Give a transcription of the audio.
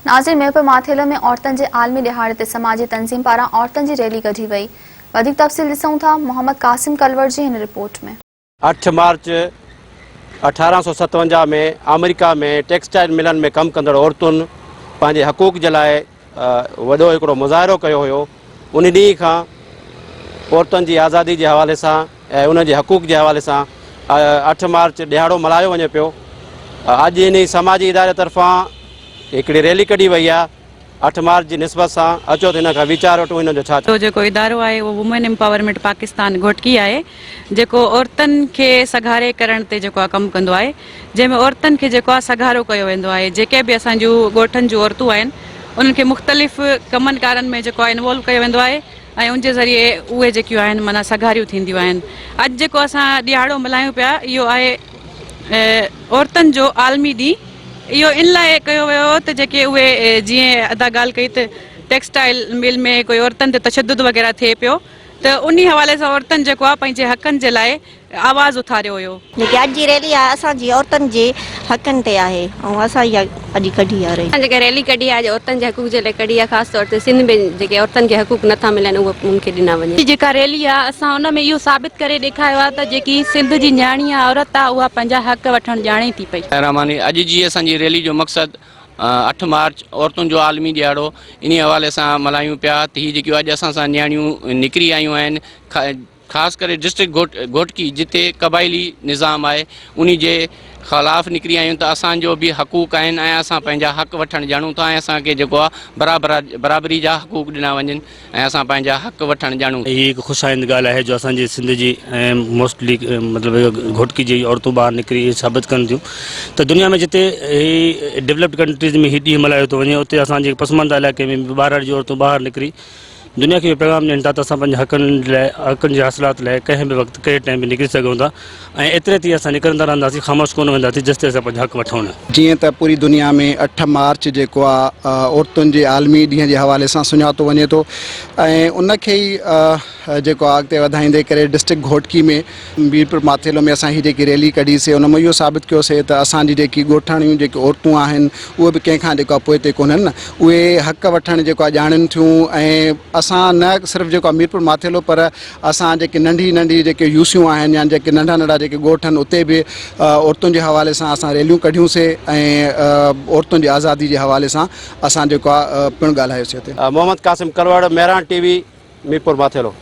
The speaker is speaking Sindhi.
ناظرين ميرپور ماٿيلو ۾ عورتن جي عالمي ڏهاڙي تي سماجي تنظيم پاران عورتن جي ريلي ڪڍي وئي وڌيڪ تفصيل ڏسون ٿا محمد قاسم ڪلوڙ جي هن رپورٽ ۾. 8 مارچ 1857 ۾ آمريڪا ۾ ٽيڪسٽائل ملن ۾ ڪم ڪندڙ عورتن پنهنجي حقوق جي لاء وڏو هڪڙو مظاهرو ڪيو هيو ان ڏينهن کان عورتن جي آزادي جي حوالي سان ۽ انهن جي حقوق جي حوالي سان 8 مارچ ڏهاڙو ملهايو وڃي پيو. اڄ انهي سماجي اداري طرفان هڪڙي ريلي ڪڍي وئي آهي 8 مارچ جي نسبت سان اچو ته هن کان ويچار وٺون هنن جو ڇا چوڻ. جيڪو ادارو آهي اهو وومين امپاورمينٽ پاڪستان گهوٽڪي آهي جيڪو عورتن کي سگهاري ڪرڻ تي جيڪو آهي ڪم ڪندو آهي جنهن ۾ عورتن کي جيڪو آهي سگهارو ڪيو ويندو آهي جيڪي به اسان جون ڳوٺن جون عورتون آهن انهن کي مختلف ڪمن ڪارن ۾ جيڪو آهي انوالو ڪيو ويندو آهي ۽ ان جي ذريعي اهي جيڪيون آهن معنيٰ سگهاريون ٿينديون آهن اڄ جيڪو اسان ڏهاڙو ملهايون پيا اهو آهي عورتن جو عالمي ڏينهن اهو ان لاء ڪيو ويو هو ته جيڪي اهي جيئن ادا ڳالهه ڪئي ته ٽيڪسٽائل مل ۾ ڪوئي عورتن تي تشدد وغيره ٿئي پيو ته انهي حوالي سان عورتن جيڪو آهي پنهنجي حقن جي لاء آواز اٿاريو هيو. جيڪي اڄ جي ريلي آهي اسان جي عورتن جي حقن تي آهي ۽ اسان اها اڄ ڪڍي آهي ريلي. اسان جيڪا ريلي ڪڍي آهي اڄ عورتن جي حقوق جي لاء ڪڍي آهي خاص طور تي سنڌ ۾ جيڪي عورتن کي حقوق نه ٿا ملن اهي ان کي ڏنا وڃن. جيڪا ريلي آهي اسان ان ۾ اهو ثابت ڪري ڏيکايو آهي ته جيڪي سنڌ جي نياڻي آهي عورت آهي اها پنهنجا حق وٺڻ ڄاڻي ٿي پئي. رحماني اڄ جي اسان جي ريلي جو مقصد 8 مارچ عورتن جو عالمي ڏهاڙو انهي حوالي سان ملهايون پيا ته هي جيڪيون اڄ اسان سان نياڻيون نڪري آيون آهن خاص ڪري ڊسٽرڪٽ گهوٽڪي جتي قبائلي نظام آهي انهي جي خلاف نڪري آيون ته اسان جو به حقوق آهن ۽ اسان پنهنجا حق وٺڻ ڄاڻون ٿا ۽ اسان کي جيڪو آهي برابر برابري جا حقوق ڏنا وڃن ۽ اسان پنهنجا حق وٺڻ ڄاڻون. هي هڪ خوش آئند ڳالهه آهي جو اسان جي سنڌ جي ۽ موسٽلي مطلب گهوٽڪي جي عورتون ٻاهر نڪري اهو ثابت ڪن ٿيون ته دنيا ۾ جتي هي ڊولپڊ ڪنٽريز ۾ هي ڏينهن ملهايو ٿو وڃي اتي اسان جي پسمانده علائقي ۾ به ٻاهر جون عورتون ٻاهر نڪري دنيا کي اهو پيغام ڏين ٿا ته اسان پنهنجي حقن لاء حقن جي حاصلات لاء ڪنهن به وقت ڪهڙي ٽائيم به نڪري سگهون ٿا ۽ ايتري تائين اسان نڪرندا رهنداسين خاموش ڪونه وينداسين جيستائين اسان پنهنجو حق وٺون نه. جيئن ته پوري دنيا ۾ 8 مارچ جيڪو آ عورتن جي عالمي ڏينهن جي حوالي سان سڃاتو وڃي ٿو ۽ ان کي ئي جيڪو آ اڳتي وڌائيندي ڪري ڊسٽرڪٽ گهوٽڪي ۾ ميرپور ماٿيلو ۾ اسان هي جيڪي ريلي ڪڍي سي ان ۾ اهو ثابت ڪيو سي ته اسان جي جيڪي ڳوٺاڻيون جيڪي عورتون آهن اهي به ڪنهن کان جيڪو آ پوئتي ڪونهن نه اهي حق وٺڻ جيڪو آ ڄاڻن ٿيون ۽ اسان نه صرف جيڪو آ ميرپور ماٿيلو پر اسان جيڪي ننڍي ننڍي جيڪي يوسيون آهن يا جيڪي ننڍا ننڍا جيڪي ڳوٺ آهن اتي به عورتن جي حوالي سان اسان ريليون ڪڍيون سي ۽ عورتن جي آزادي جي حوالي سان اسان جيڪو آ پڻ ڳالهايو سي اتي. Muhammad Qasim Kalwar, Mehran T V, Mirpur Mathelo.